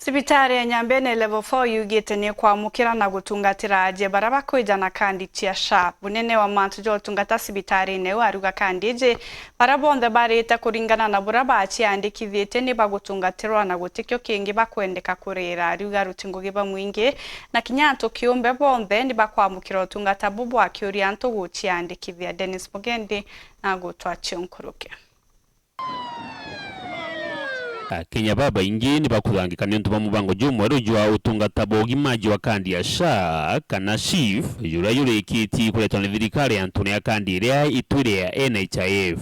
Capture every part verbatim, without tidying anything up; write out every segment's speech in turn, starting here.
Cibitari ya Nyambene Level four yugite ni kwamukira na gutungatira ajie baria bakwija na kandi cia SHA. Bunene wa mantu ja utungata cibitarine iu aruga kandi iji, baria bonthe barite kuringana na buria baciandikithitie ni bagutungatirwa na gutikio kingi bakwendeka kurira. Ariuga aruti ngugi ba mwingi na kinya antu kiumbe bonthe ni bakwamukira utungata bubu, akiuria antu guciandikithia. Dennis Mugendi na gutwa cio nkuruki. Akenya babaingi ni bakuthangika niuntu bwa mubango jumweru jwa utungata bwa ugima jwa kandi ya SHA kana SHIF, juria jurikitie kuretwa ni thirikari antune ya kandi iria itwire ya N H I F.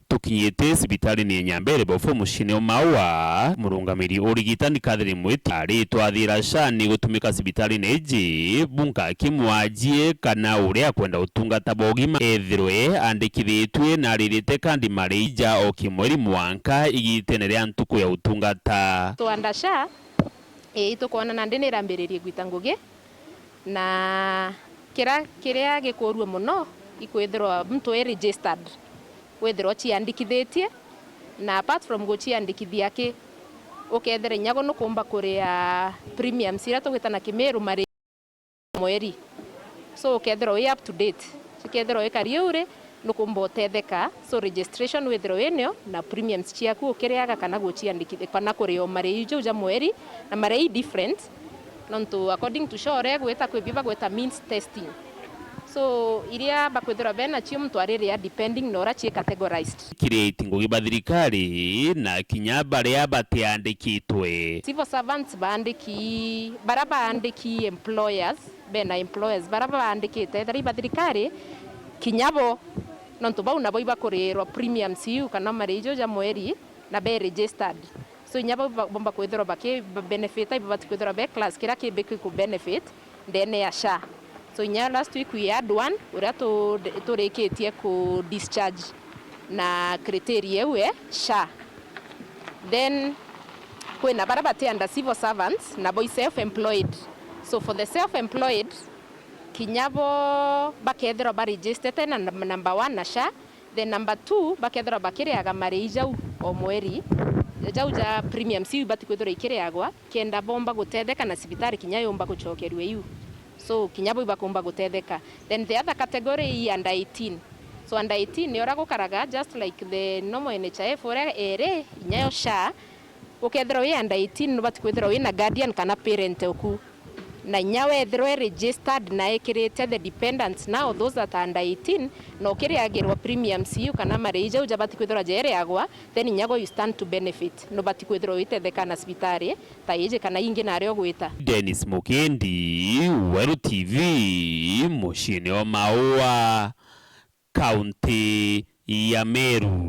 Tukinyite cibitarine ya Nyambere Level four muciine o Maua, murungamiri urigitani Catherine Mwiti aritwathira SHA ni gutumika cibitarine iji, bunka akimwajie kana uria akwenda utungata bwa ugima ethirwe andikithitue na aririte kandi marii ja o kimweri mwanka igitene ria ntuku ya utungata. Twanda SHA, ii, itukwona nandi ni irambiririe gwita ngugi, na kira, kiria gikuurua mono ikwithirwa muntu e registered, withirwa uciandikithitie, na apart from guciandikithia ki, ukethira inya go nukumba kuria premiums iria tugwita na Kimiru mari mweri. So, ukethirwa wi up to date. Ukethirwa wikari uri, nukumba utetheka. So, registration withirwa winio, na premiums ciaku ukiriaga kana guciandikithia, kana kuria o marii jau ja mweri, na marii different. Nontu according to SHA uria igwita, kwi bio bagwita means testing. So, iria bakwithirwa benacio muntu ariria depending na uria cii categorized. Kiri aiti ngugi ba thirikari na kinya baria batiandikitwe. Civil servants baandiki, baria baandiki employers, bena employers, baria baandikite, ethira i ba thirikari, kinya bo, nontu bau nabo ibakurirwa premiums iu kana marii jau ja mweri, na be registered. So, inya bau ba-, bomba kwithirwa baki-, ba-, benefit, ibabati kwithirwa be class kiria kimbi giku benefit ndene ya SHA. So, inya last week we had one uria tu-, turikitie ku discharge na criteria iu e SHA. Then, kwina baria bati under civil servants, nabo i self-employed. So, for the self-employed, kinya bo bakethirwa ba registered na num-, number one na SHA, then number two, bakethirwa bakiriaga marii jau o mweri, jau ja premiums iu ibati kwithirwa ikiriagwa, kenda bomba gutetheka na cibitari kinya yumba gucokerua iu. So, kinya bo ibakumba gutetheka. Then the other category i under eighteen. So, under eighteen ni uria gukaraga just like the normal N H I F uria iri, inya yo SHA, ukethirwa wi under eighteen, nubati kwithirwa wina guardian kana parent oku. Na inya wethirwa e registered na ekirite the dependents now, those that are under eighteen, na ukiriagirwa premiums iu kana marii jau jabati kwithirwa jeriagwa, then inya go you stand to benefit. Nubati kwithirwa witetheka na cibitari ta iji kana ingi naria ugwita. Dennis Mukendi, Weru T V, muciine o Maua, kaunti ya Meru.